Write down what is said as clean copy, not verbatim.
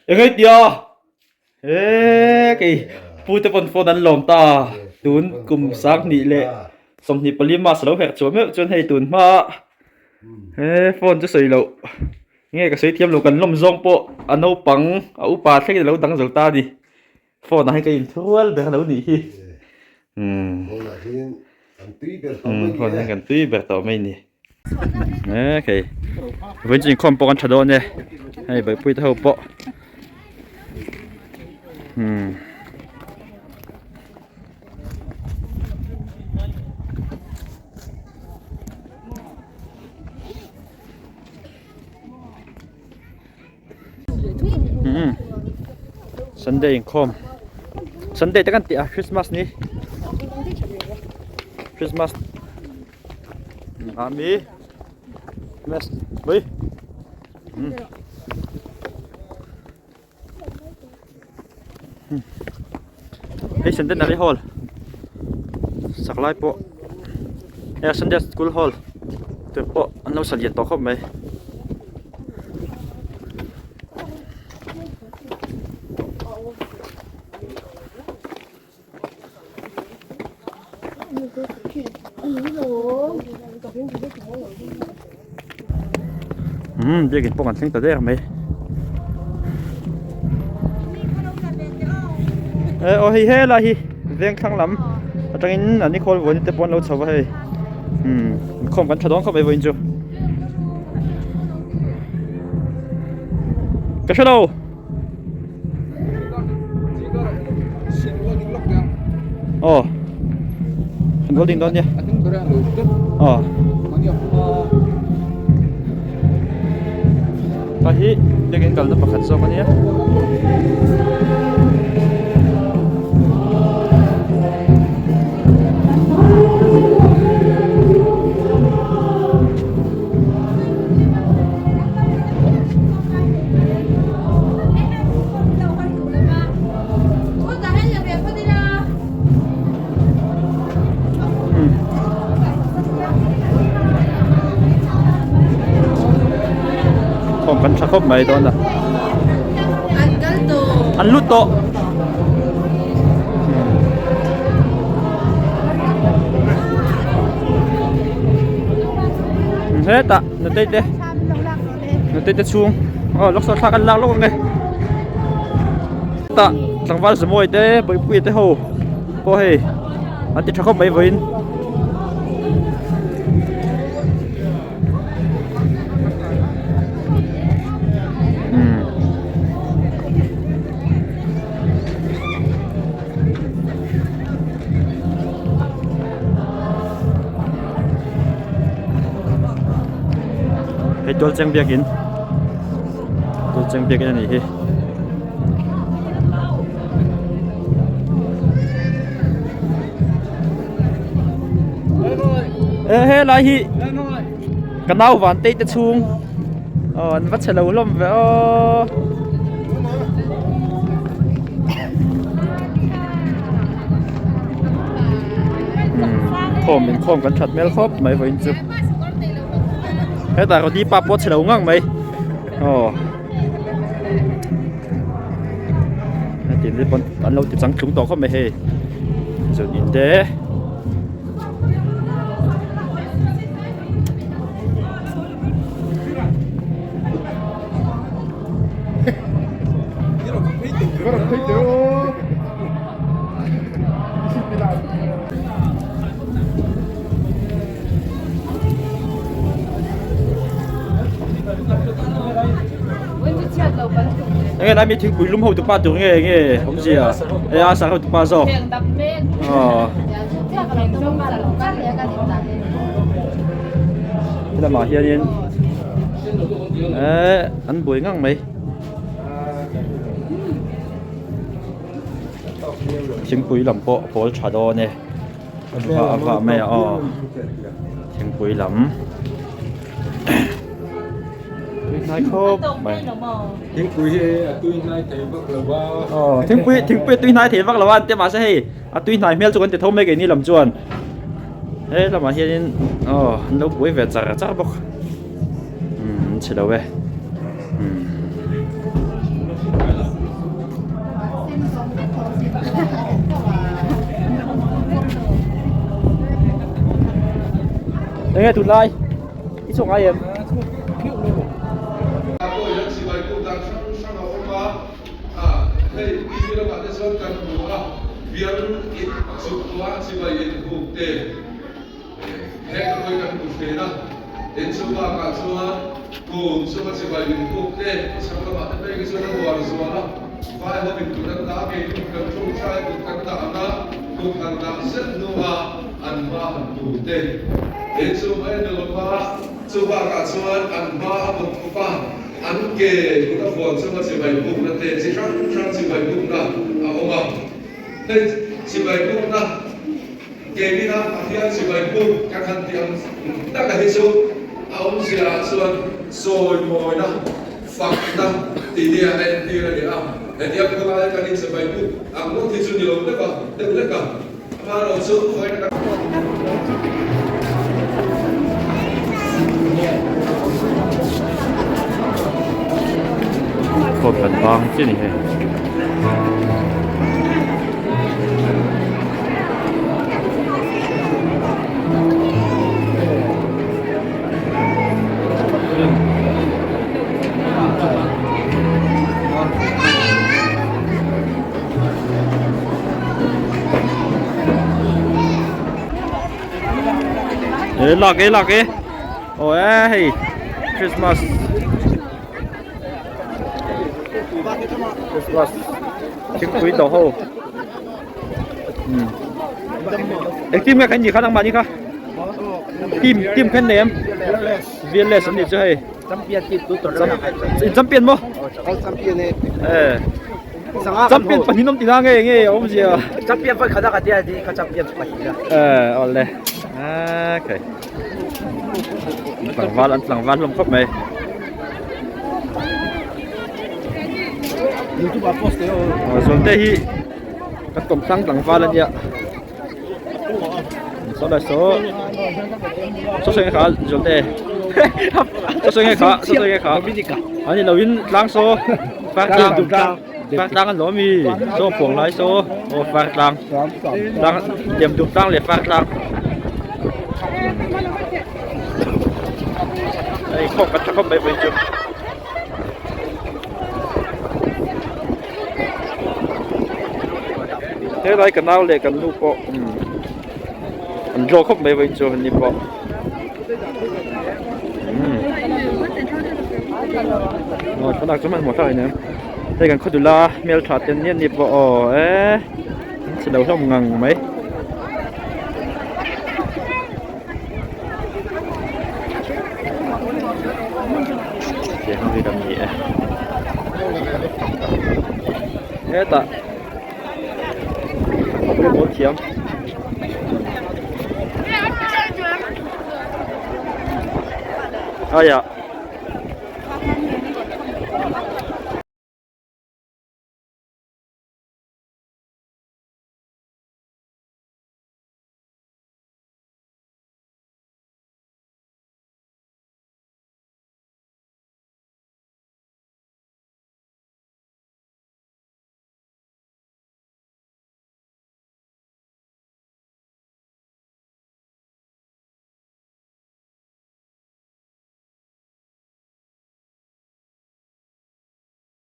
Engei tia he kei pu te pawn phone an lawm ta tun kum sanghnih leh 24 mas lo herh chhuah meuh chuan hei tun hma he phone chu sawi loh nge ka sawi thiam lo kan lawm zawng pawh a naupang a upa thlengin a lo dang zo ta a ni phone ah hian ka inthurual ber a lo nih hi umm phone ah hian kan tui ber tawh mai a ni okay vawiin chu inkhawm pawh kan tha dawn e hei bawihpui te ho pawh umm. Sunday inkhawm Sunday te kan tih a Christmas ni Christmas ami Christmas ui Hei Centenary Hall sak lai pawh hei Sunday School Hall te pawh an lo sa lian tawh khawp mai. Umm biakin pawh kan thleng ta der mai e aw hei helai hi veng thlang lam atangin an ni khawl vawiin te pawh an lo chho va hei umm inkhawm kan tha dawn khawp mai vawiin chu ka hre lo. Aw kan building dawn nia aw ta hi biakin kalna pakhat zawk a nia. Khawm kan tha khawp mai dawn a an lut tawh hetah nutei te nutei te chhung aw lawk saw thla kan lak lawk ang e tah tlangval zamawi te bawihpuia te ho pawh hei an ti tha khawp mai vawiin. Hei tual cheng biakin tual cheng biakin a nih hi. E helai hi ka nau van tei te chhung aw an va che lo hlawm ve aw. Khawm inkhawm kan that hmel khawp mai vawiin chu hetah rodi pa pawh a chhe lo ngang mai aw heti te pawn an lo ti changtlung tawh khawp mai hei zun in te. Enge lai mi thingpui lum ho tu pa tur nge nge awmzia e a sak ho tu pa zawk aw helamah hianin eh an buai ngang mai. Thingpui lam pawh a pawl tha dawn e a vah mai a aw thingpui lam tui hnai khawp mai thingpui hi a tui hnai thei vak lo a aw thingpui thingpui a tui hnai thei vak lo a an ti mahse hei a tui hnai hmel chu kan ti tho mai keini lam chuan he lamah hianin aw an lo buai ve char char bawk. Umm an chhe lo e umm. Enge tunlai i chhuak ngai em? Pawh hian sipai puk dan hrang hrang a awm a, hei TV lamah te chuan kan hmu a, bial in chuk tua sipai inhuk te heng te pawhin kan hmu thin a, tin chu bakah chuan kum chunga sipai inhuk te khawchhak lamah te phei khi chuan a uar zual a, vai ho in kut an dah a, kei kut kan tawngtai kut kan dah ang a, kut han dah zet hnua an hma han tur te tin chu mai a ni lo va. Chu bakah chuan an hma a bawk khawp a, an ke kut a vuan chunga chibai bukna te chi hrang hrang chibai bukna a awm a. Hei chibai bukna keimina Pathian chibai buk kan han tih ang taka hi chu a awmzia ah chuan sawimawina, fakna tih hi a entir a ni a. Hetiang khawlaia kan inchibai buk ang ngawt hi chu ni lo lek a, deuh lek a. Khawp kan bang chiah a ni hei. E lak e lak e aw e hei Christmas Christmas thingpui do ho eng team nge kan nih kha nangmah ni kha team team khan nei em VLS an nih chu hei Champion team tu tor in champion maw champion e e champion pahnih awm tina nge nge awm zia champion pawh khana ka tia di kha champion pahnih e awle okay tlangval an tlangval hlawm khawp mai youtube a post te o zuante hi kan kawmthlang tlangval ania Saw lai saw saw saw nge kha zualte saw saw nge kha saw saw nge kha an ni loin tlang saw far tlang far tlang an lawm i saw phuang lai saw aw far tlang tlang liam dum tlang leh far tlang hei khawm kan tha khawp mai vawiin chu. Helai ka nau leh kan nu pawh an draw khawp mai vawiin chu an ni pawh aw thlalak chu hmanhmawh thlak a ni em hei kan khawdula hmeltha te an ni pawh aw e an chhe lo hlawm ngang mai. Hetah volleyball thiam aiah.